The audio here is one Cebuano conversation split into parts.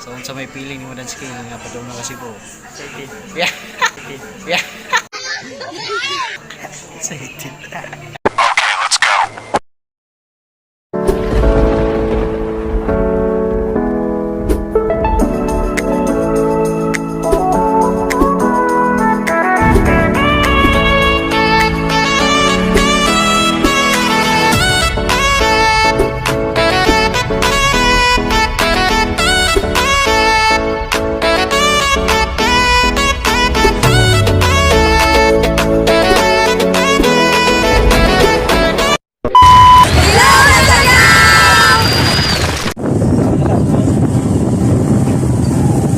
So unsa may feeling nimo, Dan Skill, nga padung na ka Cebu? Excited. Yeah. Yeah. Excited. Okay, let's go.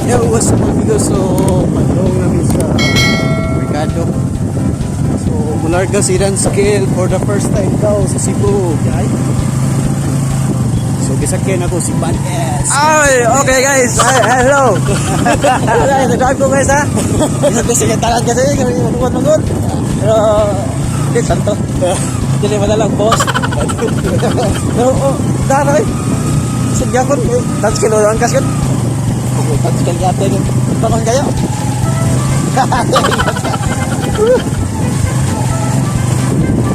Yo, what's up, mga amigo? So, padung namin sa Mercado. So, mularga si Dan Skill for the first time daw sa Cebu. So, gisakyan ako si Van S. Ay, okay guys. Ay, hello. Nag-drive ko guys ha. Isa ko sige talan kasi kami magugod-magod. Pero di santo. Dili madalang boss. Pero oh, dara eh. Sige ko, touch kilo ang kasket. Touch kilo yate. Bakon kayo.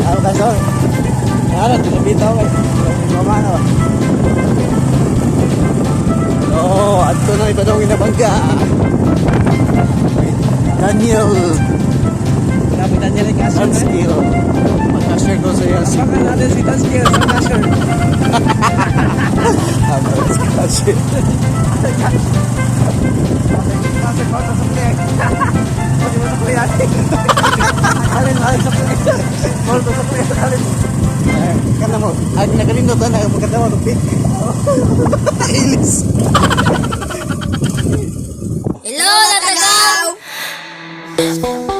Ano kaso? Ano, tinabitaw eh. Mama no. Oh, adto na ipadong inabangga. Daniel Grabe Daniel ang cashier. Dan Skill. Mag-cashier ko sa iya Baka Cebu. natin si Tanskill sa cashier. Ah, cashier. Kasi ko sa sukli. Pwede mo sukli natin. Alin, alin sukli. Molto sukli, alin. Kana mo, ay nakalindot na magkatawa ng big. Ilis. Hello, Latagaw! Hello, Latagaw!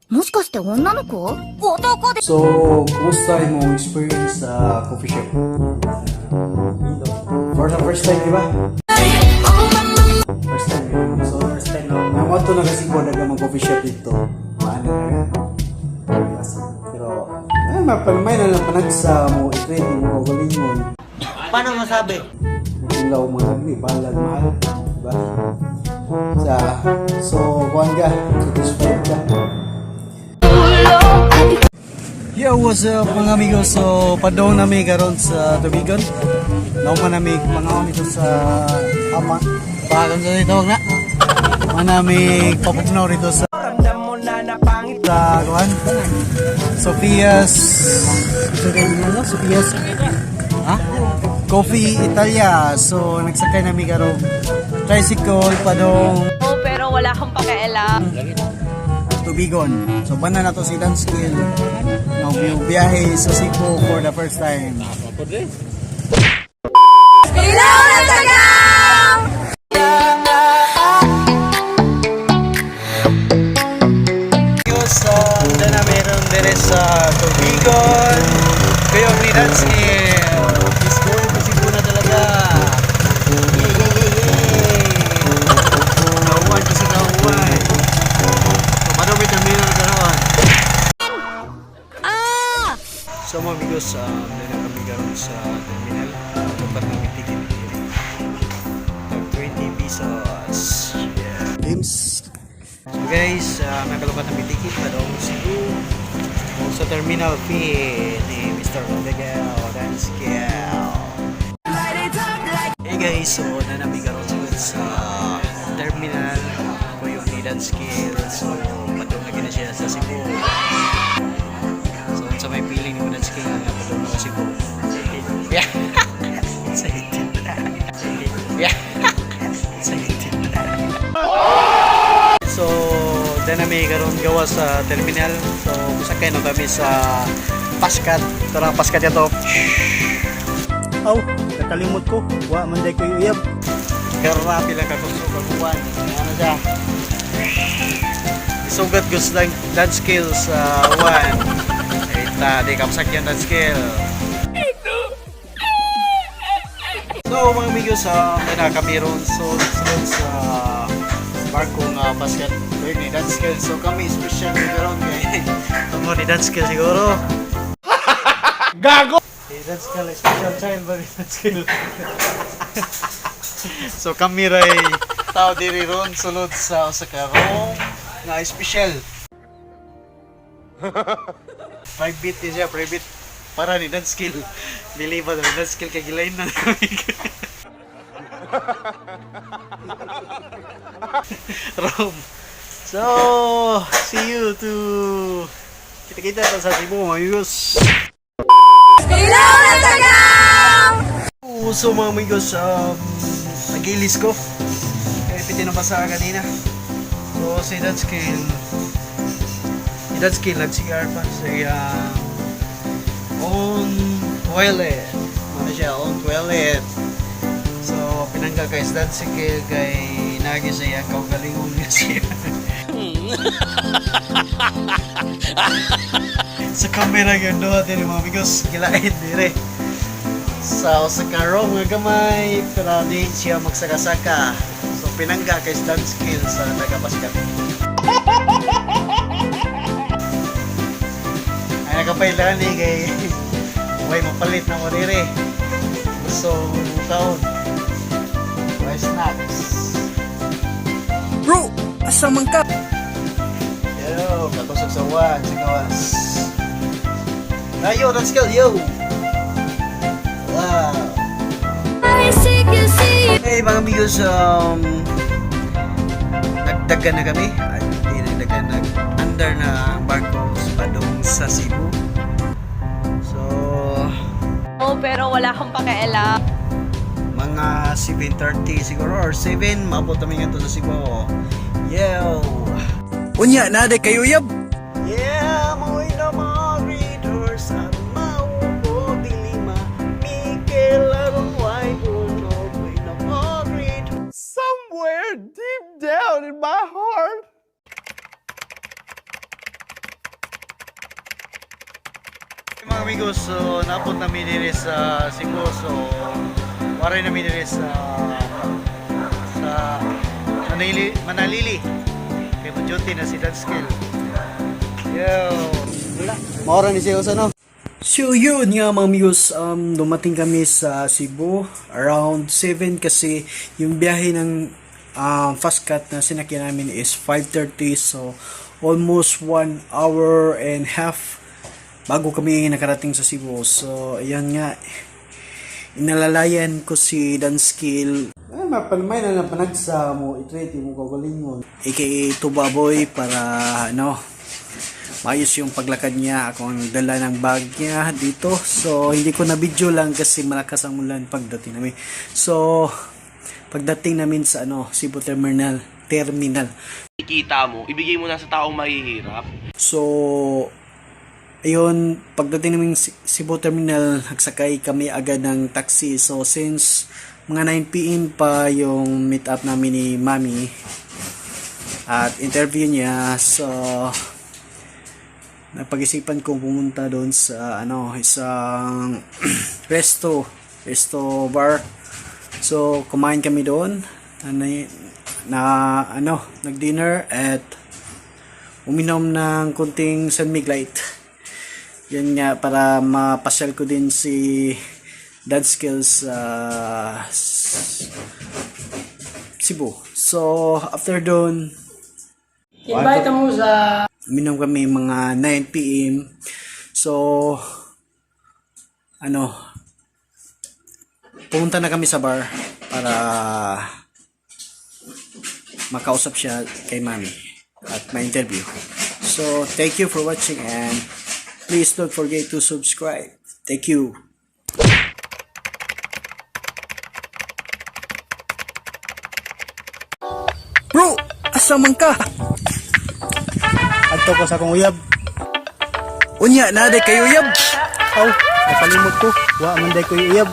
もしかして女の子男で So, kumusta imong experience sa coffee shop? For the first time, di ba? First time, yun. So, First time no. Namo to na kasi ko mga coffee shop dito. Maano na. Pero, ay, mapalmay na lang panagsa mo, i-trade mo, kagalingon. Paano masabi? Ilaw mga agni, balag mahal. Diba? Sa, so, kuhan ka, satisfied ka. Yo, what's up, mga amigo? So, padong nami karon sa Tubigon. Nauman nami pangaon dito sa ama. Bagan sa tawag na. Manami papugnaw dito sa kuan. Sophia's ito kayo ano? Sophia's Ha? Coffee Italia. So, nagsakay nami karon tricycle padong Oh, pero wala akong pakialam. Tubigon. So, bana na to si Dan Skill. Biyahe sa Cebu for the first time. Hello, Latagaw! So, dyan na meron din sa Tubigon. Kayo ni Dan Skill. He's going to Cebu na talaga. Yay, yay, yay, yay. Nauwan kasi nauwan. So, paano may terminal karon? Ah! So mga amigos, dahil na kami karon sa terminal. Lupat namin ticket diri. Tag 20 pesos. Yeah. Games. So guys, nakalupat namin ticket padong Cebu. Sa terminal fee ni Mr. Rodriguez Danskiel. Hey guys, so nanami karon sa terminal ko yung ni Danskiel. So padong na gina siya sa Cebu. So, unsa may feeling nimo, Dan Skill, nga padung na ka Cebu? Yeah. Excited. Yeah. Excited. So, nami karon gawa sa terminal. So musakay na kami sa Pascat. Tara, Pascat yato. Aw, nakalimot ko. Wa man day ko uyab. Grabe lang kakusog ang uwan. Ano siya? Isugat gusto lang dance skills sa uwan. Ita, di kapsak yung dance skill. So mga amigos, na kami ron so, so sa barko nga basket ni dance skill. So kami special ni karon kay tungo ni dance skill siguro. Gago! Ni dance skill, special child ba ni dance skill? So kami ray tao diri ron sulod sa usa ka room nga special. Private ni siya, private para ni dance skill. Dili ba ni dance skill kay gilain na. Room. So, see you to kita-kita pa sa Cebu, mga amigos. Hello, Latagaw! So mga amigos, nagilis ko. Kaya piti na basa kanina. So si Dadskill nag-CR pa sa on toilet. Ano siya, on toilet. So pinangga kay Dadskill kay nagi sa iya kaugalingon nga siya. Sa camera gyud duha diri, mga amigos, gilain dire sa usa ka room nga gamay pero di siya magsaka-saka. So pinangga kay stand skill sa taga-basket. Ay nakapailan ni kay way mapalit na mo diri. Gusto kaon. May snacks. Bro, asa man ka? Yo, kakusog sa uwan, sa gawas. Ayo, let's go, yo! Wow! Hey mga amigos, nagdagan na kami. At hindi nagdagan, nag-under na ang barko sa padong sa Cebu. So, Oh, pero wala akong pakialam. Mga 7:30 siguro or 7, maabot kami nga to sa Cebu. Yo! Unya na day kayo uyab. Yeah, mo'y na mga readers at maupo dilima Mikel aron way uno mo'y na mga readers. Somewhere deep down in my heart. Mga amigos, so naabot namin diri sa Cebu. So waray namin diri sa Manalili, Manalili. Kay mo duty na si Dad Skill. Yo! Maura ni siya usa, no? So yun nga mga amigos, dumating kami sa Cebu around 7 kasi yung biyahe ng fast cut na sinakyan namin is 5:30, so almost 1 hour and half bago kami nakarating sa Cebu. So ayan nga, inalalayan ko si Danskill Ay, mapalmay na lang panagsa mo, i-treat mo kagalingon. Aka Tubaboy, para ano, maayos yung paglakad niya. Ako ang dala ng bag niya dito. So hindi ko na video lang kasi malakas ang ulan pagdating namin. So pagdating namin sa ano, Cebu Terminal Terminal. Kita mo, ibigay mo na sa taong mahihirap. So ayun, pagdating namin Cebu Terminal, nagsakay kami agad ng taxi. So since mga 9 p.m. pa yung meet up namin ni Mami at interview niya, so napag-isipan kong pumunta doon sa ano, isang resto bar. So kumain kami doon na, na ano, nag-dinner at uminom ng kunting San Mig Light. Yun nga, para mapasyal ko din si Dad Skills sa Cebu. So after doon, Invite mo sa uminom kami mga 9 p.m. So, ano, pumunta na kami sa bar para makausap siya kay Mami at ma-interview. So, thank you for watching and please don't forget to subscribe. Thank you. Bro, asa man ka? Adto ko sa akong uyab. Unya na day kayo uyab. Aw, nakalimot ko. Wa man day ko uyab.